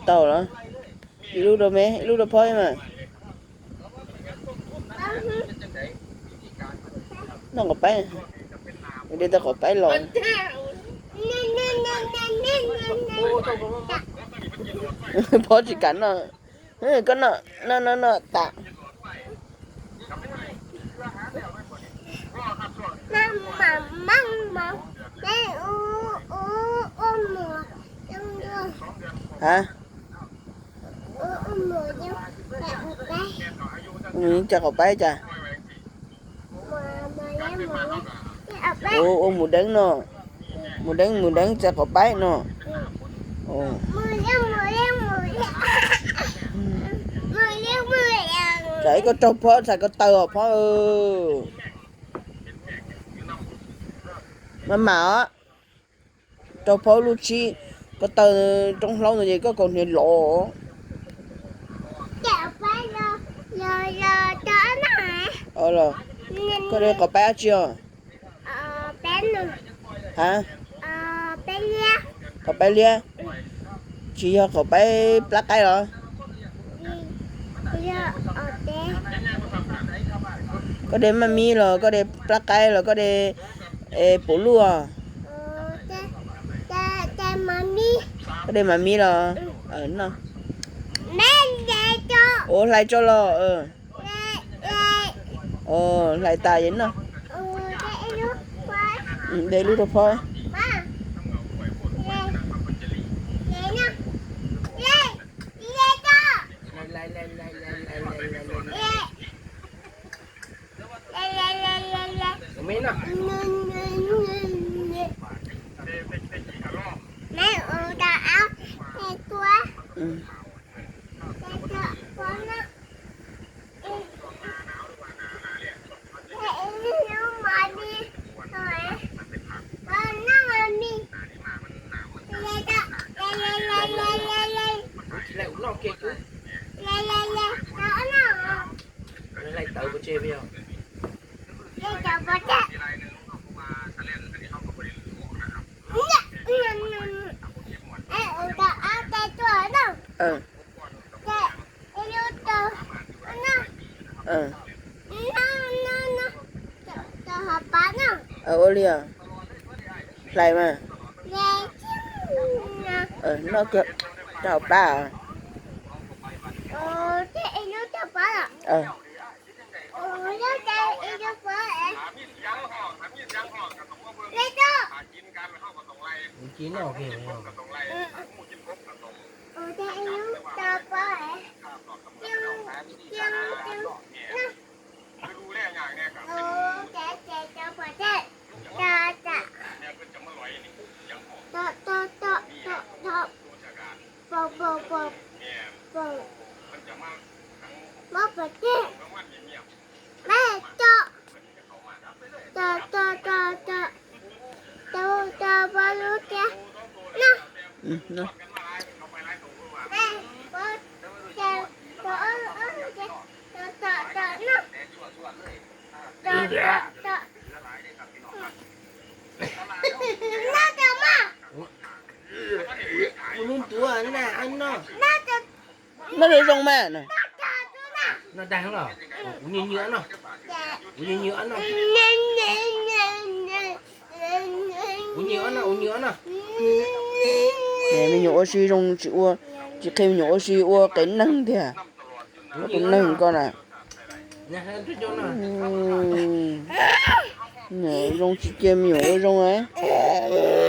Tau los, ib lub rau me, ib lub rau phob mas. Noj quav paib, de tau quav paib los. Phob tsis kam noj, koj noj, noj noj noj tas. Ha, cov quav paib cas? Ua mus deev no, mus deev mus deev txais quav paib no. Tsam ib koj raug phob txhais ko taw os phob. Mas mam os, raug phob lub tshib, ko taw roob hlaub ntawd ces koj kaus hniav lov. Koj de quav paib dab tsi os? Ha, quav paib liab, tsis yog quav paib plab qaib los? Koj de maj mib los koj de plab qaib los koj de pum luj? Koj de maj mib los? Ua hlais tso los. Hlais tas ces noj. De lub rau phob. Ua li, hlais mas. Noj kiag rau pab. Lub ntuav na no. Noj zoo zoo mas. Noj dag los? Ua nyuag nyuag no. Ua nyuag nyuag no. Ua nyuag no, ua nyuag no. Me nyuam ua si zoo tsis ua, tsis qhia me nyuam ua si ua qe neeg tiag. Ua tus neeg koj na. Zoo tsis cia me nyuam ua zoo.